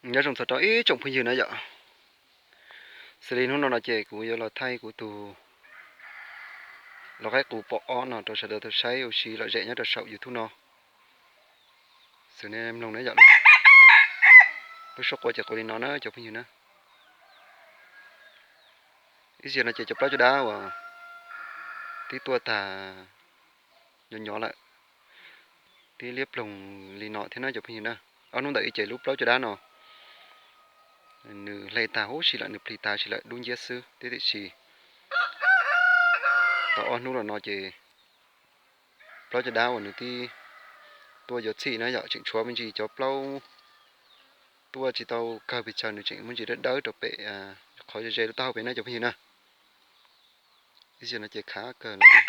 Nyob zoo txog rau ib tsoom phooj ywg na yom. Xws li hnub no no ces kuv yuav los thaij kuv tus lau qaib qus pom ob no rau sawv daws tau saib ua si lom zem nyob rau saum YouTube no. Xws nej mloog na yom, lub suab quav ces quav li no na cov phooj ywg na. Ib zaug no ces cov plaub caj dab uas twb tuaj tag nyo nyo lawm, twb liab ploog li no thiab na cov phooj ywg na. Ob hnub ntawm ib ces lub plaub caj dab no nws hle tag huv si lawm, nws plig tag huv si lawm dub nciab xwb thiab tiam sis tau ob hnub los no ces plaub caj dab uas nws twb tuaj yuav txhij na yom, tseem tshuav me ntsis cov plaub tuaj tsis tau kawg pes tsawg, nws tseem muaj ntsis dawb dawb rau pem qhov ze ze lub taub hau pem na cov phooj ywg na. Ib zaug no ces khav kawg lawm.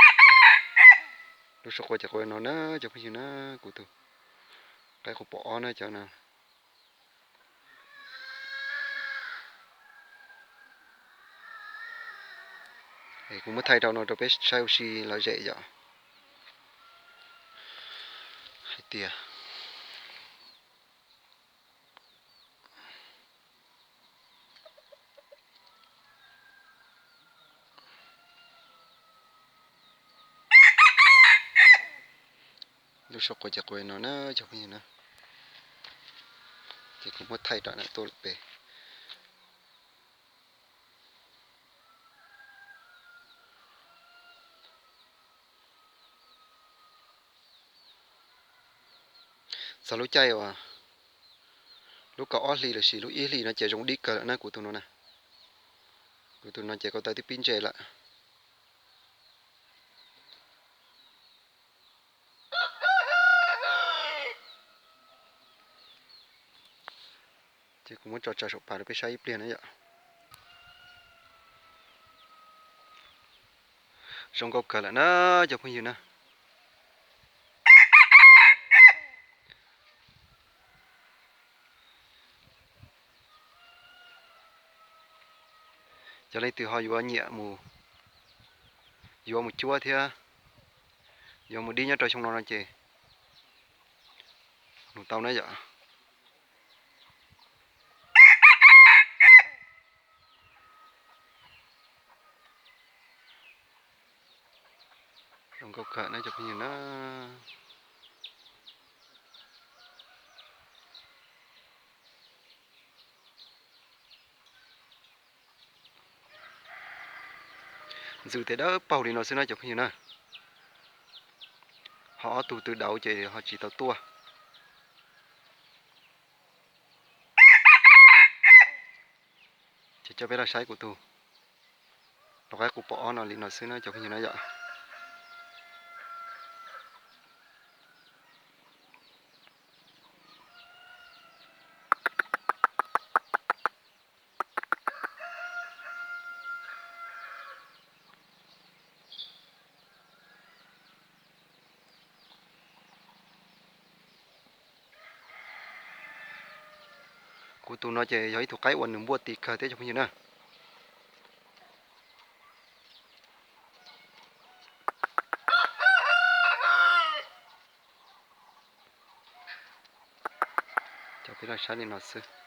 Lub suab quav ces quav no na cov phooj ywg na, kuv tus qaib qus pom ob na cov no. Kuv muab thaij rau no rau peb saib ua si lom zem yom. Hais tias lub suab quav ces quav no na cov phooj ywg na. Ces kuv muab thaij rau na tuaj lawm pem. Txog lub caij uas lub kaum ob hlis lossis lub ib hlis no ces zoo dib kawg lawm na kuv tus no na. Kuv tus no ces ko taw twb pib ntse lawm. Ces kuv muab tso tsaws saum pas rau peb saib ib pliag na yom. Zoo nkauj kawg lawm na cov phooj ywg na. Yog leej twg ho yuav nyiam mus, yuav mus cuab thiab yuav mus dib nyob rau xyoo no no ces nug tau na yom. Zoo nkauj kawg na cov phooj ywg na. Ntxwv tes dawb paug li no xwb na cov phooj ywg na. Ho ob tug tw dauv ces ho tsis tau tuaj. Ces coj peb los saib kuv tus lau qaib qus pom ob no li no xwb na cov phooj ywg na yom. Kuv tus no ces yog ib tug qaib uas nws npuaj ti kawg thiab cov phooj ywg na. Coj peb los saib li no xwb.